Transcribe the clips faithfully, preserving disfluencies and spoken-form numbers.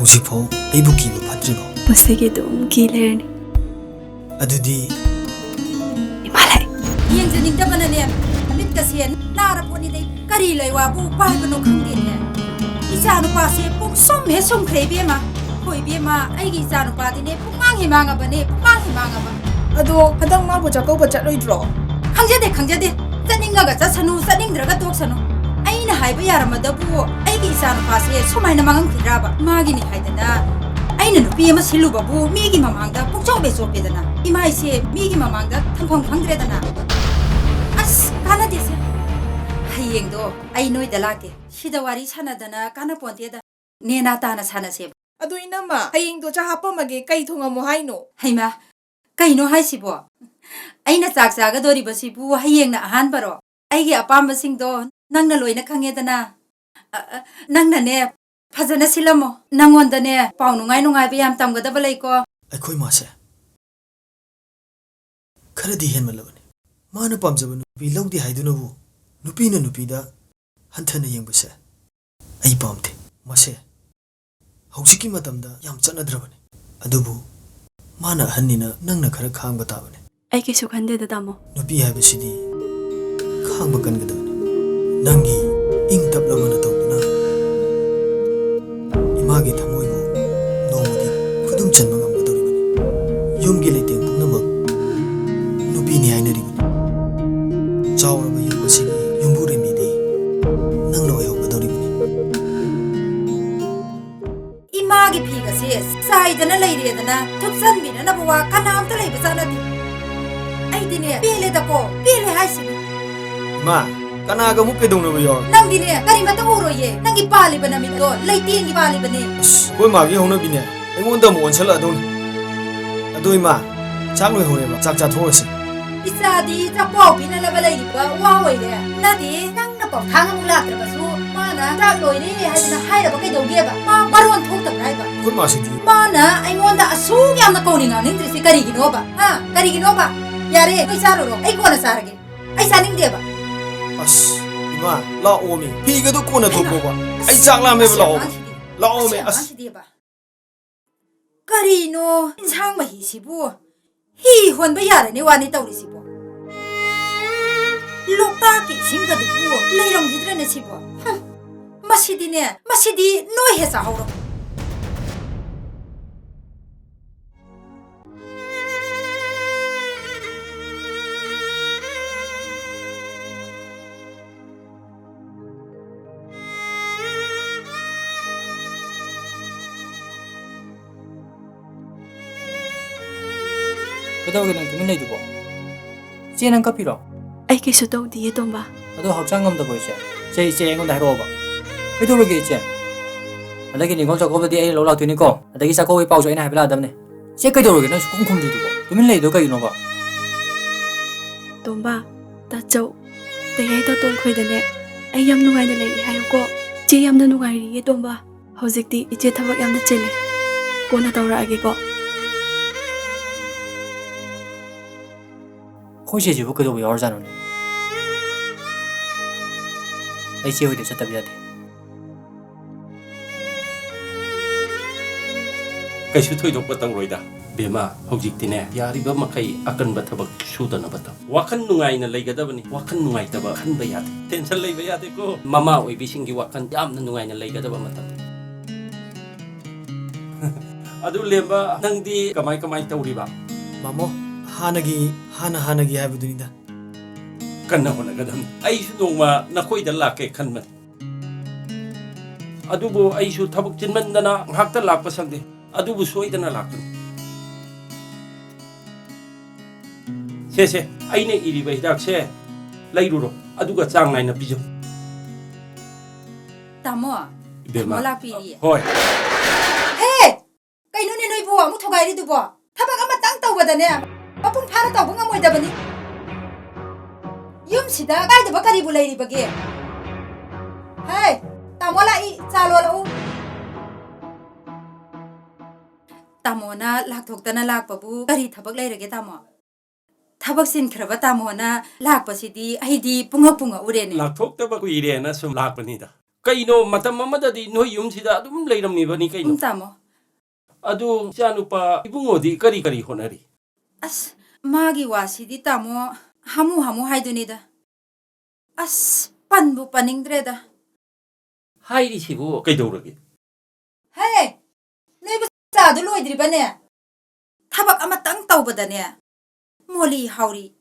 ꯍꯧꯖꯤꯛꯐꯥꯎ ꯑꯩꯕꯨ ꯀꯤꯕ ꯐꯠꯇ꯭ꯔꯤꯕꯣ? ꯃꯁꯤꯒꯤ ꯑꯗꯨꯝ ꯀꯤ ꯂꯩꯔꯅꯤ꯫ ꯑꯗꯨꯗꯤ ꯏꯃꯥ ꯂꯥꯛꯑꯦ꯫ ꯌꯦꯡꯖꯅꯤꯡꯗꯕꯅꯅꯦ, ꯃꯃꯤꯠꯀꯁꯦ ꯅꯥꯔ ꯄꯣꯠꯅꯤꯗ꯫ ꯀꯔꯤ ꯂꯩꯋꯥꯕꯨ ꯄꯥꯏꯕꯅꯣ ꯈꯪꯗꯦꯅꯦ꯫ ꯏꯆꯥ ꯅꯨꯄꯥꯁꯦ ꯄꯨꯡꯁꯨꯝ ꯍꯦꯛ ꯁꯨꯝꯈ꯭ꯔꯦ ꯏꯕꯦꯝꯃ꯫ ꯍꯣꯏ ꯏꯕꯦꯝꯃ, ꯑꯩꯒꯤ ꯏꯆꯥ ꯅꯨꯄꯥꯗꯤꯅꯦ ꯄꯨꯡꯃꯥꯡ ꯍꯦꯛ ꯃꯥꯡꯉꯕꯅꯦ, ꯄꯨꯡꯃꯥꯡ ꯍꯦꯛ ꯃꯥꯡꯉꯕ꯫ ꯑꯗꯣ ꯍꯟꯗꯛ ꯃꯥꯕꯨ ꯆꯥꯛꯀꯧꯕ ꯆꯠꯂꯣꯏꯗ꯭ꯔꯣ? ꯈꯪꯖꯗꯦ, ꯈꯪꯖꯗꯦ꯫ ꯆꯠꯅꯤꯡꯉꯒ ꯆꯠꯁꯅꯨ, ꯆꯠꯅꯤꯡꯗ꯭ꯔꯒ ꯇꯣꯛꯁꯅꯨ꯫ ꯑꯩꯅ ꯍꯥꯏꯕ ꯌꯥꯔꯝꯃꯗꯕꯨ ꯑꯩꯒꯤ ꯏꯆꯥ ꯅꯨꯄꯥꯁꯦ ꯁꯨꯃꯥꯏꯅ ꯃꯥꯡꯉꯝꯈꯤꯗ꯭ꯔꯕ? ꯃꯥꯒꯤꯅꯤ ꯍꯥꯏꯗꯅ ꯑꯩꯅ ꯅꯨꯄꯤ ꯑꯃ ꯁꯤꯜꯂꯨꯕꯕꯨ ꯃꯤꯒꯤ ꯃꯃꯥꯡꯗ ꯄꯨꯡꯆꯣꯞ ꯍꯦꯛ ꯆꯣꯞꯄꯦꯗꯅ꯫ ꯏꯃꯥ ꯏꯆꯦ ꯃꯤꯒꯤ ꯃꯃꯥꯡꯗ ꯊꯝꯐꯝ ꯈꯪꯗ꯭ꯔꯦꯗꯅ꯫ ꯑꯁ, ꯀꯥꯟꯅꯗꯦꯁꯦ꯫ ꯍꯌꯦꯡꯗꯣ ꯑꯩ ꯅꯣꯏꯗ ꯂꯥꯛꯀꯦ꯫ ꯁꯤꯗ ꯋꯥꯔꯤ ꯁꯥꯟꯅꯗꯅ ꯀꯥꯟꯅꯄꯣꯟꯇꯦꯗ꯫ ꯅꯦꯅꯥ ꯇꯥꯅ ꯁꯥꯟꯅꯁꯦꯕ꯫ ꯑꯗꯨ ꯏꯅꯝꯃ, ꯍꯌꯦꯡꯗꯣ ꯆꯥ ꯍꯥꯞꯄꯝꯃꯒꯦ, ꯀꯩ ꯊꯣꯡꯉꯝꯃꯣ ꯍꯥꯏꯅꯣ? ꯍꯩꯃꯥ, ꯀꯩꯅꯣ ꯍꯥꯏꯁꯤꯕꯣ? ꯑꯩꯅ ꯆꯥꯛ ꯆꯥꯒꯗꯣꯔꯤꯕꯁꯤꯕꯨ ꯍꯌꯦꯡꯅ ꯑꯍꯥꯟꯕꯔꯣ? ꯑꯩꯒꯤ ꯑꯄꯥꯝꯕꯁꯤꯡꯗꯣ ꯅꯪꯅ ꯂꯣꯏꯅ ꯈꯪꯉꯦꯗꯅ꯫ ꯑ, ꯑ, ꯅꯪꯅꯅꯦ, ꯐꯖꯅ ꯁꯤꯜꯂꯝꯃꯣ꯫ ꯅꯪꯉꯣꯟꯗꯅꯦ, ꯄꯥꯎ ꯅꯨꯡꯉꯥꯏ ꯅꯨꯡꯉꯥꯏꯕ ꯌꯥꯝ ꯇꯝꯒꯗꯕ ꯂꯩꯀꯣ꯫ ꯑꯩꯈꯣꯏ ꯃꯥꯁꯦ ꯈꯔꯗꯤ ꯍꯦꯟꯃꯜꯂꯕꯅꯤ꯫ ꯃꯥꯅ ꯄꯥꯝꯖꯕ ꯅꯨꯄꯤ ꯂꯧꯗꯦ ꯍꯥꯏꯗꯨꯅꯕꯨ ꯅꯨꯄꯤꯅ ꯅꯨꯄꯤꯗ ꯍꯟꯊꯅ ꯌꯦꯡꯕꯁꯦ ꯑꯩ ꯄꯥꯝꯗꯦ꯫ ꯃꯁꯦ ꯍꯧꯖꯤꯛꯀꯤ ꯃꯇꯝꯗ ꯌꯥꯝ ꯆꯠꯅꯗ꯭ꯔꯕꯅꯤ꯫ ꯑꯗꯨꯕꯨ ꯃꯥꯅ ꯑꯍꯟꯅꯤꯅ ꯅꯪꯅ ꯈꯔ ꯈꯥꯡꯕ ꯇꯥꯕꯅꯤ꯫ ꯑꯩ ꯀꯩꯁꯨ ꯈꯟꯗꯦꯗ, ꯇꯥꯃꯣ꯫ ꯅꯨꯄꯤ ꯍꯥꯏꯕꯁꯤꯗꯤ ꯈꯥꯡꯕ ꯀꯟꯒꯗꯕꯅꯤ꯫ ꯅꯪꯒꯤ ꯏꯪ ꯇꯞꯂꯕ ꯅꯇꯧꯗꯨꯅ ꯏꯃꯥꯒꯤ ꯊꯃꯣꯏꯕꯨ ꯅꯣꯡꯃꯗꯤ ꯈꯨꯗꯨꯝ ꯆꯟꯕ ꯉꯝꯒꯗꯧꯔꯤꯕꯅꯤ꯫ ꯌꯨꯝꯒꯤ ꯂꯩꯇꯦꯡ ꯄꯨꯝꯅꯃꯛ ꯅꯨꯄꯤꯅꯤ ꯍꯥꯏꯅꯔꯤꯕꯅꯤ꯫ ꯆꯥꯎꯔꯕ ꯌꯨꯝ ꯑꯁꯤꯒꯤ ꯌꯨꯝꯕꯨꯔꯦꯝꯕꯤꯗꯤ ꯅꯪꯅ ꯑꯣꯏꯍꯧꯒꯗꯧꯔꯤꯕꯅꯤ꯫ ꯏꯃꯥꯒꯤ ꯐꯤꯒꯁꯦ ꯆꯥꯏꯗꯅ ꯂꯩꯔꯦꯗꯅ, ꯊꯨꯞꯆꯟꯕꯤꯅꯅꯕ ꯋꯥ ꯀꯅꯥꯝꯇ ꯂꯩꯕꯖꯥꯠ ꯅꯠꯇꯦ꯫ ꯑꯩꯗꯤꯅꯦ, ꯄꯦꯜꯂꯦꯗꯀꯣ, ꯄꯦꯜꯂꯦ ꯍꯥꯏꯁꯤꯅꯤ꯫ ꯏꯃꯥ, ꯀꯅꯥꯒ ꯑꯃꯨꯛ ꯀꯩꯗꯧꯅꯕ ꯌꯥꯎꯔꯒꯦ? ꯅꯪꯗꯤꯅꯦ, ꯀꯔꯤꯃꯠꯇ ꯎꯔꯣꯏꯌꯦ꯫ ꯅꯪꯒꯤ ꯄꯥꯜꯂꯤꯕ ꯅꯃꯤꯠꯇꯣ ꯂꯩꯇꯦꯡꯒꯤ ꯄꯥꯜꯂꯤꯕꯅꯦ꯫ ꯑꯁ, ꯑꯩꯈꯣꯏ ꯃꯥꯒꯤ ꯍꯧꯅꯕꯤꯅꯦ, ꯑꯩꯉꯣꯟꯗ ꯑꯃꯨꯛ ꯑꯣꯟꯁꯜꯂꯛꯑꯗꯧꯅꯤ꯫ ꯑꯗꯣ ꯏꯃꯥ, ꯆꯥꯛ ꯂꯣꯏꯍꯧꯔꯦꯕ, ꯆꯥꯛ ꯆꯥꯊꯣꯛꯑꯁꯤ꯫ ꯏꯆꯥꯗꯤ ꯆꯥꯛꯄꯥꯎ ꯄꯤꯅꯅꯕ ꯂꯩꯔꯤꯕ ꯋꯥ ꯑꯣꯏꯔꯦ꯫ ꯅꯠꯇꯦ, ꯅꯪꯅ ꯄꯥꯎꯊꯥꯡ ꯑꯃꯨꯛ ꯂꯥꯛꯇ꯭ꯔꯕꯁꯨ ꯃꯥꯅ ꯆꯥꯛ ꯂꯣꯏꯔꯦ ꯍꯥꯏꯗꯅ ꯍꯥꯏꯔꯕ ꯀꯩꯗꯧꯒꯦꯕ? ꯃꯥ ꯃꯔꯣꯟ ꯊꯣꯛꯇꯕ꯭ꯔꯥ ꯍꯥꯏꯕ? ꯑꯩꯈꯣꯏ ꯃꯥꯁꯤꯗꯤ꯫ ꯃꯥꯅ ꯑꯩꯉꯣꯟꯗ ꯑꯁꯨꯛ ꯌꯥꯝꯅ ꯀꯧꯅꯤꯡ ꯉꯥꯡꯅꯤꯡꯗ꯭ꯔꯤꯁꯤ ꯀꯔꯤꯒꯤꯅꯣꯕ? ꯍꯥ? ꯀꯔꯤꯒꯤꯅꯣꯕ? ꯌꯥꯔꯦ, ꯅꯣꯏ ꯆꯥꯔꯨꯔꯣ, ꯑꯩ ꯀꯣꯟꯅ ꯆꯥꯔꯒꯦ꯫ ꯑꯩ ꯆꯥꯅꯤꯡꯗꯦꯕ꯫ ꯑꯁ, ꯏꯃꯥ, ꯂꯥꯛꯑꯣꯃꯤ꯫ ꯐꯤꯒꯗꯣ ꯀꯣꯟꯅ ꯍꯩꯃꯥ, ꯊꯣꯛꯀꯣꯕ꯫ ꯑꯩ ꯑꯁꯤ ꯆꯥꯛ ꯂꯥꯝꯃꯦꯕ, ꯑꯁꯤ ꯂꯥꯛꯑꯣꯕ꯫ ꯑꯉꯥꯡꯁꯤꯗꯤ, ꯂꯥꯛꯑꯣꯃꯤ, ꯑꯁꯤ ꯑꯁ꯫ ꯑꯉꯥꯡꯁꯤꯗꯤꯕ꯫ ꯀꯔꯤꯅꯣ ꯏꯟꯁꯥꯡ ꯃꯍꯤꯁꯤꯕꯨ? ꯍꯤ ꯍꯣꯟꯕ ꯌꯥꯔꯅꯤ ꯋꯥꯅꯤ ꯇꯧꯔꯤꯁꯤꯕꯣ꯫ ꯂꯣꯛꯇꯥꯛꯀꯤ ꯏꯁꯤꯡꯒꯗꯨꯕꯨ ꯂꯩꯔꯝꯈꯤꯗ꯭ꯔꯅꯦ ꯁꯤꯕꯣ? ꯍꯨꯝ, ꯃꯁꯤꯗꯤꯅꯦ, ꯃꯁꯤꯗꯤ ꯅꯣꯏ ꯍꯦ ꯆꯥꯍꯧꯔꯣ꯫ ꯀꯩꯗꯧꯔꯒꯦ ꯅꯪ ꯇꯨꯃꯤꯟ ꯂꯩꯗꯨꯕꯣ? ꯏꯆꯦ ꯅꯪ ꯀꯞꯄꯤꯔꯣ? ꯑꯩ ꯀꯩꯁꯨ ꯇꯧꯗꯤꯌꯦ, ꯇꯣꯝꯕ꯫ ꯑꯗꯣ ꯍꯛꯆꯥꯡ ꯉꯝꯗꯕ꯭ꯔꯣ ꯏꯆꯦ? ꯏꯆꯦ, ꯏꯆꯦ ꯑꯩꯉꯣꯟꯗ ꯍꯥꯏꯔꯛꯑꯣꯕ꯫ ꯀꯩꯗꯧꯔꯒꯦ ꯏꯆꯦ? ꯍꯟꯗꯛꯀꯤ ꯅꯤꯉꯣꯜ ꯆꯥꯛꯀꯧꯕꯗꯤ ꯑꯩ ꯂꯧ ꯂꯥꯛꯇꯣꯏꯅꯤꯀꯣ꯫ ꯑꯗꯒꯤ ꯆꯥꯛꯀꯧꯕꯒꯤ ꯄꯥꯎꯁꯨ ꯑꯩꯅ ꯍꯥꯏꯕ ꯂꯥꯛꯑꯗꯕꯅꯦ꯫ ꯏꯆꯦ ꯀꯩꯗꯧꯔꯒꯦ ꯅꯪ ꯁꯨꯈꯨꯝ ꯈꯨꯝꯗ꯭ꯔꯤꯗꯨꯕꯣ? ꯇꯨꯃꯤꯟ ꯂꯩꯗꯣ ꯀꯩꯒꯤꯅꯣꯕ? ꯇꯣꯝꯕ, ꯇꯥꯆꯧ, ꯇꯌꯥꯏ ꯇꯥꯇꯣꯟ ꯈꯣꯏꯗꯅꯦ ꯑꯩ ꯌꯥꯝ ꯅꯨꯡꯉꯥꯏꯅ ꯂꯩꯔꯤ ꯍꯥꯏꯌꯨꯀꯣ꯫ ꯏꯆꯦ ꯌꯥꯝꯅ ꯅꯨꯡꯉꯥꯏꯔꯤꯌꯦ ꯇꯣꯝꯕ꯫ ꯍꯧꯖꯤꯛꯇꯤ ꯏꯆꯦ ꯊꯕꯛ ꯌꯥꯝꯅ ꯆꯤꯜꯂꯦ꯫ ꯀꯣꯟꯅ ꯇꯧꯔꯛꯑꯒꯦꯀꯣ꯫ ꯑꯩꯈꯣꯏ ꯆꯦꯁꯤꯕꯨ ꯀꯩꯗꯧꯕ ꯌꯥꯎꯔꯖꯥꯠꯅꯣꯅꯦ? ꯑꯩ ꯆꯦ ꯍꯣꯏꯗ ꯆꯠꯇꯕ ꯌꯥꯗꯦ꯫ ꯀꯩꯁꯨ ꯊꯣꯏꯗꯣꯛꯄ ꯇꯧꯔꯣꯏꯗ꯫ ꯕꯦꯝꯃ, ꯍꯧꯖꯤꯛꯇꯤꯅꯦ, ꯌꯥꯔꯤꯕ ꯃꯈꯩ ꯑꯀꯟꯕ ꯊꯕꯛ ꯁꯨꯗꯅꯕ ꯇꯧ꯫ ꯋꯥꯈꯜ ꯅꯨꯡꯉꯥꯏꯅ ꯂꯩꯒꯗꯕꯅꯤ, ꯋꯥꯈꯜ ꯅꯨꯡꯉꯥꯏꯇꯕ ꯈꯟꯕ ꯌꯥꯗꯦ꯫ Tension ꯂꯩꯕ ꯌꯥꯗꯦꯀꯣ꯫ ꯃꯃꯥ ꯑꯣꯏꯕꯤꯁꯤꯡꯒꯤ ꯋꯥꯈꯜ ꯌꯥꯝꯅ ꯅꯨꯡꯉꯥꯏꯅ ꯂꯩꯒꯗꯕ ꯃꯇꯝ꯫ ꯑꯗꯨ ꯂꯦꯝꯕ, ꯅꯪꯗꯤ ꯀꯃꯥꯏ ꯀꯃꯥꯏ ꯇꯧꯔꯤꯕ? ꯃꯥꯃꯣ, ꯍꯥꯟꯅꯒꯤ, ꯍꯥꯟꯅ ꯍꯥꯟꯅꯒꯤ ꯍꯥꯏꯕꯗꯨꯅꯤꯗ꯫ ꯀꯟꯅ ꯍꯣꯠꯅꯒꯗꯕꯅꯤ꯫ ꯑꯩꯁꯨ ꯅꯣꯡꯃ ꯅꯈꯣꯏꯗ ꯂꯥꯛꯀꯦ ꯈꯟꯕꯅꯤ꯫ ꯑꯗꯨꯕꯨ ꯑꯩꯁꯨ ꯊꯕꯛ ꯆꯤꯟꯃꯟꯗꯅ ꯉꯥꯏꯍꯥꯛꯇ ꯂꯥꯛꯄ ꯁꯪꯗꯦ꯫ ꯑꯗꯨꯕꯨ ꯁꯣꯏꯗꯅ ꯂꯥꯛꯀꯅꯤ꯫ ꯁꯦ, ꯁꯦ, ꯑꯩꯅ ꯏꯔꯤꯕ ꯍꯤꯗꯥꯛꯁꯦ ꯂꯩꯔꯨꯔꯣ, ꯑꯗꯨꯒ ꯆꯥꯡ ꯅꯥꯏꯅ ꯄꯤꯖꯧ꯫ ꯇꯥꯃꯣ, ꯏꯕꯦꯝꯃ꯫ ꯇꯥꯃꯣ ꯂꯥꯛꯄꯤꯔꯤ꯫ ꯍꯣꯏ꯫ ꯍꯦ! ꯀꯩꯅꯣꯅꯦ ꯅꯣꯏꯕꯨ ꯑꯃꯨꯛ ꯊꯨꯒꯥꯏꯔꯤꯗꯨꯕꯣ? ꯊꯕꯛ ꯑꯃꯇꯪ ꯇꯧꯕꯗꯅꯦ, ꯃꯄꯨꯡ ꯐꯥꯅ ꯇꯧꯕ ꯉꯝꯃꯣꯏꯗꯕꯅꯤ꯫ ꯌꯨꯝꯁꯤꯗ ꯀꯥꯏꯗꯕ ꯀꯔꯤꯕꯨ ꯂꯩꯔꯤꯕꯒꯦ? ꯍꯦ! ꯇꯥꯃꯣ ꯂꯥꯛꯏ, ꯆꯥ ꯂꯣꯜꯂꯛꯎ꯫ ꯇꯥꯃꯣꯅ ꯂꯥꯛꯊꯣꯛꯇꯅ ꯂꯥꯛꯄꯕꯨ ꯀꯔꯤ ꯊꯕꯛ ꯂꯩꯔꯒꯦ, ꯇꯥꯃꯣ? ꯊꯕꯛ ꯆꯤꯟꯈ꯭ꯔꯕ ꯇꯥꯃꯣꯅ ꯂꯥꯛꯄꯁꯤꯗꯤ ꯑꯩꯗꯤ ꯄꯨꯡꯉꯛ ꯄꯨꯡꯉꯛꯎꯔꯦꯅꯦ꯫ ꯂꯥꯛꯊꯣꯛꯇꯕ ꯀꯨꯏꯔꯦꯅ ꯁꯨꯝ ꯂꯥꯛꯄꯅꯤꯗ꯫ ꯀꯩꯅꯣ, ꯃꯇꯝ ꯑꯃꯗꯗꯤ ꯅꯣꯏ ꯌꯨꯝꯁꯤꯗ ꯑꯗꯨꯝ ꯂꯩꯔꯝꯃꯤꯕꯅꯤ ꯀꯩꯅꯣ꯫ ꯎꯝ, ꯇꯥꯃꯣ꯫ ꯑꯗꯨ ꯏꯆꯥꯅꯨꯄꯥ ꯏꯕꯨꯡꯉꯣꯗꯤ ꯀꯔꯤ ꯀꯔꯤ ꯍꯣꯠꯅꯔꯤ? ꯑꯁ, ꯃꯥꯒꯤ ꯋꯥꯁꯤꯗꯤ ꯇꯥꯃꯣ, ꯍꯥꯃꯨ ꯍꯥꯃꯨ ꯍꯥꯏꯗꯨꯅꯤꯗ꯫ ꯑꯁ, ꯄꯟꯕꯨ ꯄꯟꯅꯤꯡꯗ꯭ꯔꯦꯗ꯫ ꯍꯥꯏꯔꯤꯁꯤꯕꯨ ꯀꯩꯗꯧꯔꯒꯦ? ꯍꯦ! ꯅꯣꯏꯕꯨ ꯆꯥꯗꯨ ꯂꯣꯏꯗ꯭ꯔꯤꯕꯅꯦ? ꯊꯕꯛ ꯑꯃꯇꯪ ꯇꯧꯕꯗꯅꯦ, ꯃꯣꯂꯤ ꯍꯥꯎꯔꯤ꯫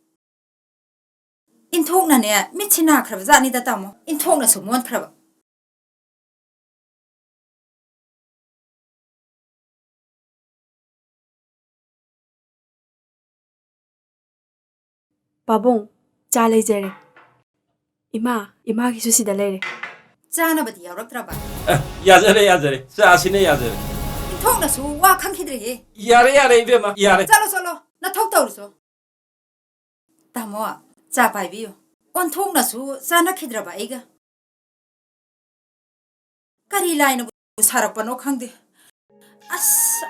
ꯏꯟꯊꯣꯛꯅꯅꯦ, ꯃꯤꯠꯁꯤ ꯅꯥꯈ꯭ꯔꯕ ꯖꯥꯠꯅꯤꯗ, ꯇꯥꯃꯣ꯫ ꯏꯟꯊꯣꯛꯅꯁꯨ ꯃꯣꯟꯈ꯭ꯔꯕ꯫ ꯄꯥꯕꯨꯡ, ꯆꯥ ꯂꯩꯖꯔꯦ꯫ ꯏꯃꯥ, ꯏꯃꯥꯒꯤꯁꯨ ꯁꯤꯗ ꯂꯩꯔꯦ꯫ ꯆꯥꯅꯕꯗꯤ ꯌꯥꯎꯔꯛꯇ꯭ꯔꯕ? ꯑꯦ, ꯌꯥꯖꯔꯦ, ꯌꯥꯖꯔꯦ꯫ ꯆꯥꯁꯤꯅ ꯌꯥꯖꯔꯦ꯫ ꯏꯟꯊꯣꯛꯅꯁꯨ ꯋꯥ ꯈꯪꯈꯤꯗ꯭ꯔꯦꯍꯦ꯫ ꯌꯥꯔꯦ, ꯌꯥꯔꯦ, ꯏꯕꯦꯝꯃ, ꯌꯥꯔꯦ꯫ ꯆꯠꯂꯣ, ꯆꯠꯂꯣ, ꯅꯊꯧ ꯇꯧꯔꯨꯆꯣ꯫ ꯇꯥꯃꯣ, ꯆꯥ ꯄꯥꯏꯕꯤꯌꯨ꯫ ꯑꯣꯟꯊꯣꯛꯅꯁꯨ ꯆꯥꯟꯅꯈꯤꯗ꯭ꯔꯕ ꯑꯩꯒ꯫ ꯀꯔꯤ ꯂꯥꯏꯅꯕꯨ ꯁꯥꯔꯛꯄꯅꯣ ꯈꯪꯗꯦ꯫ ꯑꯁ,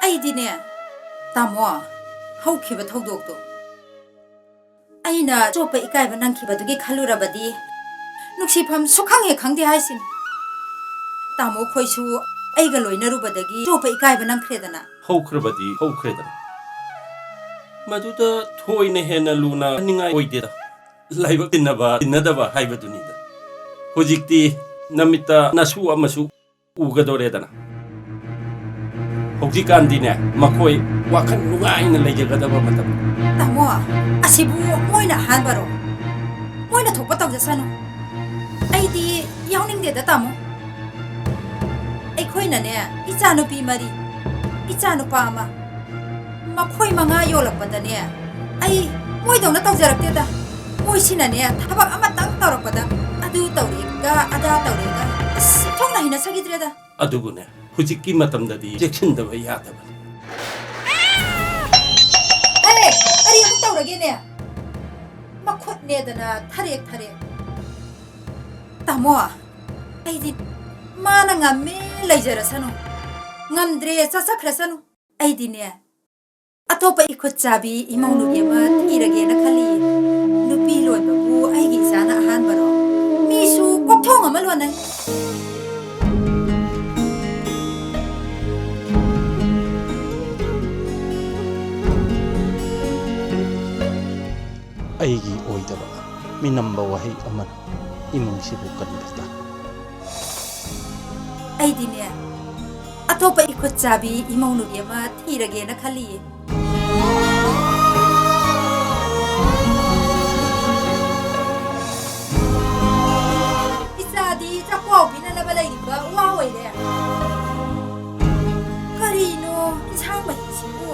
ꯑꯩꯗꯤꯅꯦ, ꯇꯥꯃꯣ, ꯍꯧꯈꯤꯕ ꯊꯧꯗꯣꯛꯇꯣ ꯑꯩꯅ ꯆꯣꯞꯄ ꯏꯀꯥꯏꯕ ꯅꯪꯈꯤꯕꯗꯨꯒꯤ ꯈꯜꯂꯨꯔꯕꯗꯤ ꯅꯨꯡꯁꯤꯐꯝ ꯁꯨꯈꯪ ꯍꯦꯛ ꯈꯪꯗꯦ ꯍꯥꯏꯁꯤꯅꯤ꯫ ꯇꯥꯃꯣ ꯈꯣꯏꯁꯨ ꯑꯩꯒ ꯂꯣꯏꯅꯔꯨꯕꯗꯒꯤ ꯆꯣꯞꯄ ꯏꯀꯥꯏꯕ ꯅꯪꯈ꯭ꯔꯦꯗꯅ꯫ ꯍꯧꯈ꯭ꯔꯕꯗꯤ ꯍꯧꯈ꯭ꯔꯦꯗꯅ꯫ ꯃꯗꯨꯗ ꯊꯣꯏꯅ ꯍꯦꯟꯅ ꯂꯨꯅ ꯈꯟꯅꯤꯡꯉꯥꯏ ꯑꯣꯏꯗꯦꯗ꯫ ꯂꯥꯏꯕꯛ ꯇꯤꯟꯅꯕ ꯇꯤꯟꯅꯗꯕ ꯍꯥꯏꯕꯗꯨꯅꯤꯗ꯫ ꯍꯧꯖꯤꯛꯇꯤ ꯅꯃꯤꯠꯇ ꯅꯁꯨ ꯑꯃꯁꯨ ꯎꯒꯗꯣꯔꯦꯗꯅ꯫ ꯍꯧꯖꯤꯛꯀꯥꯟꯗꯤꯅꯦ, ꯃꯈꯣꯏ ꯋꯥꯈꯜ ꯅꯨꯡꯉꯥꯏꯅ ꯂꯩꯖꯒꯗꯕ ꯃꯇꯝ꯫ ꯇꯥꯃꯣ, ꯑꯁꯤꯕꯨ ꯃꯣꯏꯅ ꯑꯍꯥꯟꯕꯔꯣ? ꯃꯣꯏꯅ ꯊꯣꯛꯄ ꯇꯧꯖꯁꯅꯨ꯫ ꯑꯩꯗꯤ ꯌꯥꯎꯅꯤꯡꯗꯦꯗ, ꯇꯥꯃꯣ꯫ ꯑꯩꯈꯣꯏꯅꯅꯦ, ꯏꯆꯥꯅꯨꯄꯤ ꯃꯔꯤ, ꯏꯆꯥꯅꯨꯄꯥ ꯑꯃ, ꯃꯈꯣꯏ ꯃꯉꯥ ꯌꯣꯜꯂꯛꯄꯗꯅꯦ, ꯑꯩ ꯃꯣꯏꯗꯧꯅ ꯇꯧꯖꯔꯛꯇꯦꯗ꯫ ꯃꯣꯏꯁꯤꯅꯅꯦ, ꯊꯕꯛ ꯑꯃꯇꯪ ꯇꯧꯔꯛꯄꯗ, "ꯑꯗꯨ ꯇꯧꯔꯦꯒ, ꯑꯗꯥ ꯇꯧꯔꯦꯒ", ꯑꯁ, ꯊꯣꯛꯅ ꯍꯩꯅꯖꯈꯤꯗ꯭ꯔꯦꯗ꯫ ꯑꯗꯨꯕꯨꯅꯦ, ꯍꯧꯖꯤꯛꯀꯤ ꯃꯇꯝꯗꯗꯤ ꯆꯦꯛꯁꯤꯟꯗꯕ ꯌꯥꯗꯕꯅꯤ꯫ ꯑꯦ, ꯀꯔꯤ ꯑꯃꯨꯛ ꯇꯧꯔꯒꯦꯅꯦ? ꯃꯈꯨꯠꯅꯦꯗꯅ ꯊꯔꯦꯛ ꯊꯔꯦꯛ꯫ ꯇꯥꯃꯣ, ꯑꯩꯗꯤ ꯃꯥꯅ ꯉꯝꯃꯦ ꯂꯩꯖꯔꯁꯅꯨ, ꯉꯝꯗ꯭ꯔꯦ ꯆꯠꯆꯈ꯭ꯔꯁꯅꯨ꯫ ꯑꯩꯗꯤꯅꯦ, ꯑꯇꯣꯞꯄ ꯏꯈꯨꯠ ꯆꯥꯕꯤ ꯏꯃꯧ ꯅꯨꯄꯤ ꯑꯃ ꯊꯤꯔꯒꯦꯅ ꯈꯜꯂꯤ꯫ ꯅꯨꯄꯤ ꯂꯣꯟꯕꯕꯨ ꯑꯩꯒꯤ ꯏꯆꯥꯅ ꯑꯍꯥꯟꯕꯔꯣ? ꯃꯤꯁꯨ ꯀꯣꯛꯊꯣꯡ ꯑꯃ ꯂꯣꯟꯅꯩ꯫ ꯑꯩꯒꯤ ꯑꯣꯏꯗꯕ ꯃꯤꯅꯝꯕ ꯋꯥꯍꯩ ꯑꯃꯅ ꯏꯃꯨꯡꯁꯤꯕꯨ ꯀꯟꯕ ꯇꯥꯏ꯫ ꯑꯩꯗꯤꯅꯦ, ꯑꯇꯣꯞꯄ ꯏꯈꯨꯠ ꯆꯥꯕꯤ ꯏꯃꯧ ꯅꯨꯄꯤ ꯑꯃ ꯊꯤꯔꯒꯦꯅ ꯈꯜꯂꯤꯌꯦ꯫ ꯏꯆꯥꯗꯤ ꯆꯥꯛꯈꯥꯎ ꯄꯤꯅꯅꯕ ꯂꯩꯔꯤꯕ ꯋꯥ ꯑꯣꯏꯔꯦ꯫ ꯀꯔꯤꯅꯣ ꯏꯟꯁꯥꯡ ꯃꯍꯤꯁꯤꯕꯨ?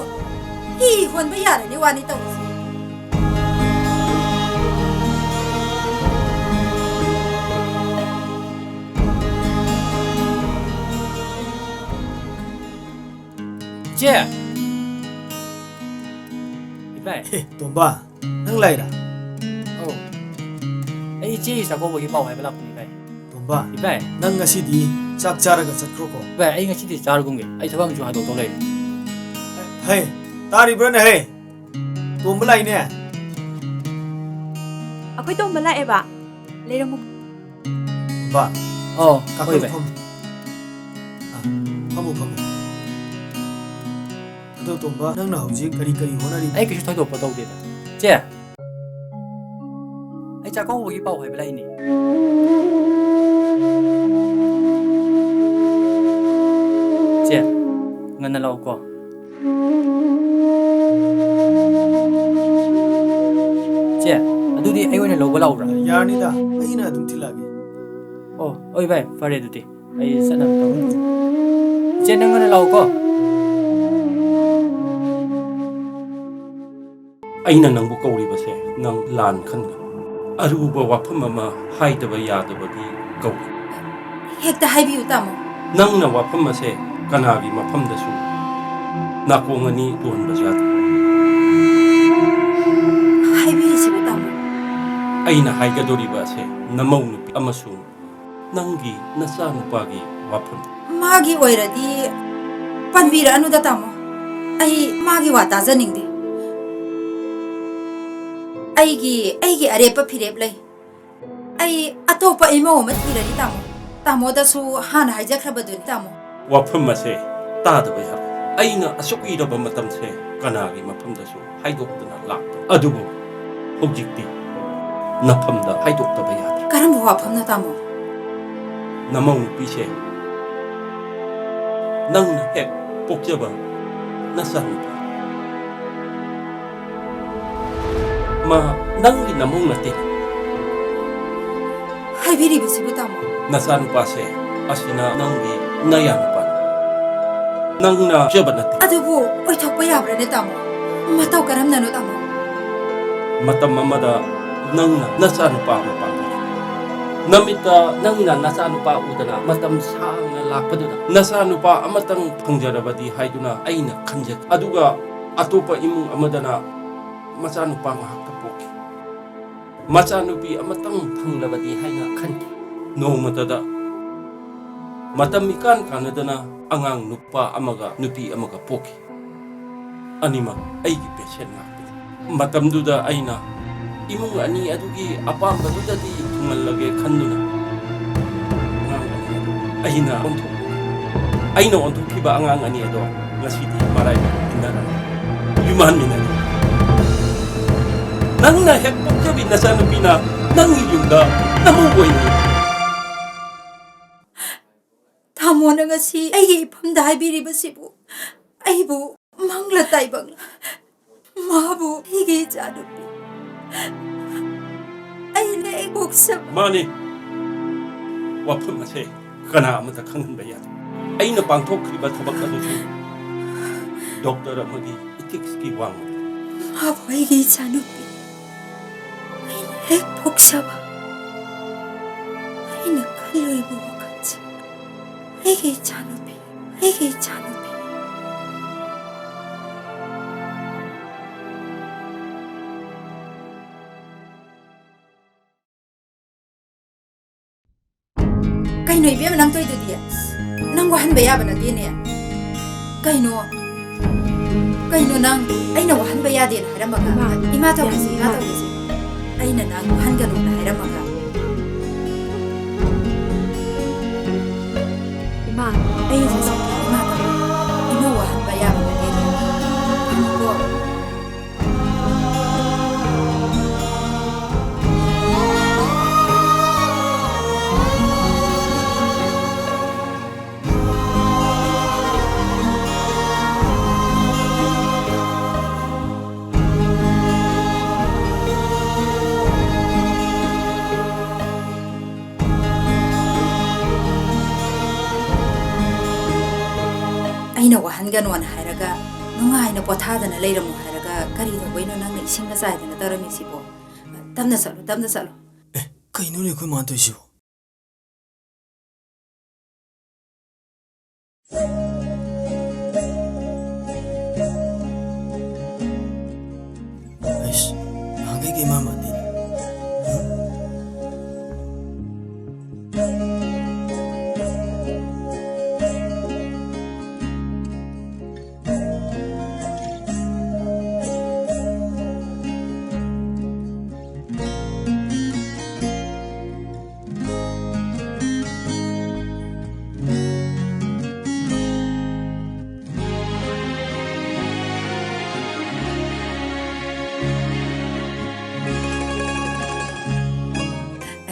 ꯐꯤ ꯍꯣꯟꯕ ꯌꯥꯔꯅꯤ ꯋꯥꯅꯤ ꯇꯧꯔꯤꯁꯦ꯫ ꯏꯆꯦ! ꯏꯕꯥꯏ꯫ ꯑꯦ, ꯇꯣꯝꯕ, ꯅꯪ ꯂꯥꯛꯏꯔꯥ? ꯑꯧ꯫ ꯑꯩ ꯏꯆꯦꯒꯤ ꯆꯥꯛꯀꯧꯕꯒꯤ ꯄꯥꯎ ꯍꯥꯏꯕ ꯂꯥꯛꯄꯅꯤ, ꯏꯕꯥꯏ꯫ ꯇꯣꯝꯕ, ꯏꯕꯥꯏ꯫ ꯅꯪ ꯉꯁꯤꯗꯤ ꯆꯥꯛ ꯆꯥꯔꯒ ꯆꯠꯈ꯭ꯔꯣꯀꯣ꯫ ꯏꯕꯥꯏ, ꯑꯩ ꯉꯁꯤꯗꯤ ꯆꯥꯔꯒꯨꯝꯒꯦ꯫ ꯑꯩ ꯊꯕꯛ ꯑꯃꯁꯨ ꯍꯥꯏꯗꯣꯛꯇꯧ ꯂꯩꯔꯦ꯫ ꯍꯦ, ꯇꯥꯔꯤꯕ꯭ꯔꯥꯅꯦ ꯍꯦ? ꯇꯣꯝꯕ ꯂꯥꯛꯏꯅꯦ꯫ ꯑꯩꯈꯣꯏ ꯇꯣꯝꯕ ꯂꯥꯛꯑꯦꯕ꯫ ꯂꯩꯔꯝꯃꯨ꯫ ꯕꯥ꯫ ꯑꯣ, ꯀꯥꯈꯠꯂꯨ, ꯍꯣꯏ, ꯚꯥꯏ꯫ ꯐꯝꯃꯨ꯫ ꯑꯥ, ꯐꯝꯃꯨ, ꯐꯝꯃꯨ꯫ ꯑꯗꯣ ꯇꯣꯝꯕ, ꯅꯪꯅ ꯍꯧꯖꯤꯛ ꯀꯔꯤ ꯀꯔꯤ ꯍꯣꯠꯅꯔꯤ? ꯑꯩ ꯀꯩꯁꯨ ꯊꯣꯏꯗꯣꯛꯄ ꯇꯧꯗꯦꯗ꯫ ꯆꯦ, ꯑꯩ ꯆꯥꯛꯀꯧꯕꯒꯤ ꯄꯥꯎ ꯍꯥꯏꯕ ꯂꯥꯛꯏꯅꯦ꯫ ꯆꯦ, ꯉꯟꯅ ꯂꯥꯛꯎꯀꯣ꯫ ꯆꯦ, ꯑꯗꯨꯗꯤ ꯑꯩ ꯑꯣꯏꯅ ꯂꯧꯕ ꯂꯥꯛꯎꯔꯥ? ꯌꯥꯔꯅꯤꯗ, ꯑꯩꯅ ꯑꯗꯨꯝ ꯊꯤꯜꯂꯛꯑꯒꯦ꯫ ꯑꯣ, ꯍꯣꯏ ꯚꯥꯏ, ꯐꯔꯦ ꯑꯗꯨꯗꯤ꯫ ꯑꯩ ꯆꯠꯅꯕ ꯇꯧꯔꯒꯦ꯫ ꯆꯦ, ꯅꯪ ꯉꯟꯅ ꯂꯥꯛꯎꯀꯣ꯫ ꯑꯩꯅ ꯅꯪꯕꯨ ꯀꯧꯔꯤꯕꯁꯦ ꯅꯪ ꯂꯥꯟ ꯈꯟꯒꯅꯨ꯫ ꯑꯔꯨꯕ ꯋꯥꯐꯝ ꯑꯃ ꯍꯥꯏꯗꯕ ꯌꯥꯗꯕꯒꯤ ꯀꯧꯏ꯫ ꯍꯦꯛꯇ ꯍꯥꯏꯕꯤꯌꯨ, ꯇꯥꯃꯣ꯫ ꯅꯪꯅ ꯋꯥꯐꯝ ꯑꯁꯦ ꯀꯅꯥꯒꯤ ꯃꯐꯝꯗꯁꯨ ꯅꯥꯀꯣꯡ ꯑꯅꯤ ꯇꯣꯟꯕ ꯌꯥꯗꯦ꯫ ꯍꯥꯏꯕꯤꯔꯤꯁꯤꯕꯨ, ꯇꯥꯃꯣ꯫ ꯑꯩꯅ ꯍꯥꯏꯒꯗꯧꯔꯤꯕ ꯑꯁꯦ ꯅꯃꯧ ꯅꯨꯄꯤ ꯑꯃꯁꯨꯡ ꯅꯪꯒꯤ ꯅꯆꯥꯅꯨꯄꯥꯒꯤ ꯋꯥꯐꯝ꯫ ꯃꯥꯒꯤ ꯑꯣꯏꯔꯗꯤ ꯄꯟꯕꯤꯔꯛꯑꯅꯨꯗ, ꯇꯥꯃꯣ꯫ ꯑꯩ ꯃꯥꯒꯤ ꯋꯥ ꯇꯥꯖꯅꯤꯡꯗꯦ꯫ ꯑꯩꯒꯤ, ꯑꯩꯒꯤ ꯑꯔꯦꯞꯄ ꯐꯤꯔꯦꯞ ꯂꯩ꯫ ꯑꯩ ꯑꯇꯣꯞꯄ ꯏꯃꯧ ꯑꯃ ꯊꯤꯔꯅꯤ, ꯇꯥꯃꯣ꯫ ꯇꯥꯃꯣꯗꯁꯨ ꯍꯥꯟꯅ ꯍꯥꯏꯖꯈ꯭ꯔꯕꯗꯨꯅꯤ, ꯇꯥꯃꯣ꯫ ꯋꯥꯐꯝ ꯑꯁꯦ ꯇꯥꯗꯕ ꯌꯥꯔꯣꯏ꯫ ꯑꯩꯅ ꯑꯁꯨꯛ ꯀꯨꯏꯔꯕ ꯃꯇꯝꯁꯦ ꯀꯅꯥꯒꯤ ꯃꯐꯝꯗꯁꯨ ꯍꯥꯏꯗꯣꯛꯇꯅ ꯂꯥꯛꯄ꯫ ꯑꯗꯨꯕꯨ ꯍꯧꯖꯤꯛꯇꯤ ꯅꯐꯝꯗ ꯍꯥꯏꯗꯣꯛꯇꯕ ꯌꯥꯗ꯭ꯔꯦ꯫ ꯀꯔꯝꯕ ꯋꯥꯐꯝꯅꯣ, ꯇꯥꯃꯣ? ꯅꯃꯧ ꯅꯨꯄꯤꯁꯦ ꯅꯪꯅ ꯍꯦꯛ ꯄꯣꯛꯆꯕ ꯅꯆꯥꯅꯨꯄꯤ꯫ ꯃꯥ ꯅꯪꯒꯤ ꯅꯃꯧ ꯅꯠꯇꯦ꯫ ꯍꯥꯏꯕꯤꯔꯤꯕꯁꯤꯕꯨ, ꯇꯥꯃꯣ? ꯅꯆꯥꯅꯨꯄꯥꯁꯦ ꯑꯁꯤꯅ ꯅꯪꯒꯤ ꯅꯌꯥꯅꯨꯄꯥꯅꯤ꯫ ꯅꯪꯅ ꯄꯣꯛꯆꯕ ꯅꯠꯇꯦ꯫ ꯑꯗꯨꯕꯨ ꯑꯣꯏꯊꯣꯛꯄ ꯌꯥꯕ꯭ꯔꯅꯦ, ꯇꯥꯃꯣ? ꯃꯇꯧ ꯀꯔꯝꯅꯅꯣ, ꯇꯥꯃꯣ? ꯃꯇꯝ ꯑꯃꯗ ꯅꯪꯅ ꯅꯆꯥꯅꯨꯄꯥ ꯑꯃ ꯄꯥꯝꯕꯤꯔꯤ꯫ ꯅꯃꯤꯠꯇ ꯅꯪꯅ ꯅꯆꯥꯅꯨꯄꯥ ꯎꯗꯅ ꯃꯇꯝ ꯁꯥꯡꯅ ꯂꯥꯛꯄꯗꯨꯗ ꯅꯆꯥꯅꯨꯄꯥ ꯑꯃꯇꯪ ꯐꯪꯖꯔꯕꯗꯤ ꯍꯥꯏꯗꯨꯅ ꯑꯩꯅ ꯈꯟꯖꯈꯤ꯫ ꯑꯗꯨꯒ ꯑꯇꯣꯞꯄ ꯏꯃꯨꯡ ꯑꯃꯗꯅ ꯃꯆꯥꯅꯨꯄꯥ ꯉꯥꯛꯇ ꯄꯣꯛꯈꯤ꯫ ꯃꯆꯥꯅꯨꯄꯤ ꯑꯃꯇꯪ ꯐꯪꯂꯕꯗꯤ ꯍꯥꯏꯅ ꯈꯟꯈꯤ꯫ ꯅꯣꯡꯃꯇꯗ ꯃꯇꯝ ꯏꯀꯥꯟ ꯀꯥꯟꯅꯗꯅ ꯑꯉꯥꯡ ꯅꯨꯄꯥ ꯑꯃꯒ ꯅꯨꯄꯤ ꯑꯃꯒ ꯄꯣꯛꯈꯤ꯫ ꯑꯅꯤꯃꯛ ꯑꯩꯒꯤ ꯄꯦꯁꯦꯟ ꯉꯥꯛꯇꯅꯤ꯫ ꯃꯇꯝꯗꯨꯗ ꯑꯩꯅ ꯏꯃꯨꯡ ꯑꯅꯤ ꯑꯗꯨꯒꯤ ꯑꯄꯥꯝꯕꯗꯨꯗꯗꯤ ꯊꯨꯡꯍꯜꯂꯒꯦ ꯈꯟꯗꯨꯅ ꯑꯉꯥꯡ ꯑꯅꯤ ꯑꯗꯨ ꯑꯩꯅ ꯑꯣꯟꯊꯣꯛ-, ꯑꯩꯅ ꯑꯣꯟꯊꯣꯛꯈꯤꯕ ꯑꯉꯥꯡ ꯑꯅꯤ ꯑꯗꯣ ꯉꯁꯤꯗꯤ ꯃꯔꯥꯏꯕꯛ ꯏꯟꯅꯔꯝꯃꯤ꯫ ꯌꯨꯝꯍꯟꯃꯤꯟꯅꯔꯤ꯫ ꯅꯪꯅ ꯍꯦꯛ ꯄꯣꯛꯆꯕꯤ ꯅꯆꯥꯅꯨꯄꯤꯅ ꯅꯪꯒꯤ ꯌꯨꯝꯗ ꯅꯃꯧ ꯑꯣꯏꯅꯤ꯫ ꯇꯥꯃꯣꯅ ꯉꯁꯤ ꯑꯩꯒꯤ ꯏꯐꯝꯗ ꯍꯥꯏꯕꯤꯔꯤꯕꯁꯤꯕꯨ ꯑꯩꯕꯨ ꯃꯪꯂ ꯇꯥꯏꯕꯪꯂ? ꯃꯥꯕꯨ ꯑꯩꯒꯤ ꯏꯆꯥꯅꯨꯄꯤ, ꯑꯩꯅ ꯍꯦꯛ ꯄꯣꯛꯆꯕ꯫ ꯃꯥꯅꯤ꯫ ꯋꯥꯐꯝ ꯑꯁꯦ ꯀꯅꯥ ꯑꯃꯠꯇ ꯈꯪꯍꯟꯕ ꯌꯥꯗꯦ꯫ ꯑꯩꯅ ꯄꯥꯡꯊꯣꯛꯈ꯭ꯔꯤꯕ ꯊꯕꯛ ꯑꯗꯨꯁꯨ ꯗꯣꯛꯇꯔ ꯑꯃꯒꯤ ꯏꯊꯤꯛꯁꯀꯤ ꯋꯥꯡꯃꯗꯅꯤ꯫ ꯃꯥꯕꯨ ꯑꯩꯒꯤ ꯏꯆꯥꯅꯨꯄꯤ, ꯑꯩꯅ ꯍꯦꯛ ꯄꯣꯛꯆꯕ꯫ ꯑꯩꯅ ꯈꯜꯂꯨꯔꯤꯕ ꯋꯥꯈꯜꯁꯦ, ꯑꯩꯒꯤ ꯏꯆꯥꯅꯨꯄꯤ, ꯑꯩꯒꯤ ꯏꯆꯥꯅꯨꯄꯤ꯫ ꯀꯩꯅꯣ ꯏꯕꯦꯝꯃ, ꯅꯪ ꯇꯧꯔꯤꯗꯨꯗꯤ? ꯅꯪ ꯋꯥꯍꯟꯕ ꯌꯥꯕ ꯅꯠꯇꯦꯅꯦ꯫ ꯀꯩꯅꯣ, ꯀꯩꯅꯣ ꯅꯪ? ꯑꯩꯅ ꯋꯥꯍꯟꯕ ꯌꯥꯗꯦꯅ ꯍꯥꯏꯔꯝꯃꯒ? ꯏꯃꯥ, ꯏꯃꯥ ꯇꯧꯔꯤꯁꯦ, ꯏꯃꯥ ꯏꯃꯥ꯫ ꯇꯧꯔꯤꯁꯦ꯫ ꯑꯩꯅ ꯅꯪ ꯋꯥꯍꯟꯒꯅꯨꯅ ꯍꯥꯏꯔꯝꯃꯒ? ꯏꯃꯥ, ꯑꯩ ꯆꯠꯆꯒꯦ꯫ ꯏꯃꯥ ꯇꯧꯔꯤ꯫ ꯏꯃꯥ ꯋꯥꯍꯟꯕ ꯌꯥꯕ ꯅꯠꯇꯦꯅꯦ꯫ ꯐꯝꯃꯨꯀꯣ꯫ ꯑꯩꯅ ꯋꯥꯍꯟꯒꯅꯣꯅ ꯍꯥꯏꯔꯒ, ꯅꯨꯡꯉꯥꯏꯅ ꯄꯣꯊꯥꯗꯅ ꯂꯩꯔꯝꯃꯣ ꯍꯥꯏꯔꯒ, ꯀꯔꯤ ꯇꯧꯕꯩꯅꯣ ꯅꯪꯅ ꯏꯁꯤꯡꯒ ꯆꯥꯏꯗꯅ ꯇꯧꯔꯝꯃꯤꯁꯤꯕꯣ? ꯇꯞꯅ ꯆꯠꯂꯣ, ꯇꯞꯅ ꯆꯠꯂꯣ꯫ ꯑꯦ, ꯀꯩꯅꯣꯅꯦ ꯑꯩꯈꯣꯏ ꯃꯥꯅ ꯇꯧꯔꯤꯁꯤꯕꯣ? ꯑꯩꯁ, ꯅꯍꯥꯟꯈꯩꯒ ꯏꯃꯥꯟ ꯃꯥꯟꯗꯦꯅꯦ꯫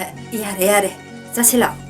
ꯑꯦ, ꯌꯥꯔꯦ, ꯌꯥꯔꯦ, ꯆꯠꯁꯤ ꯂꯥꯛꯑꯣ꯫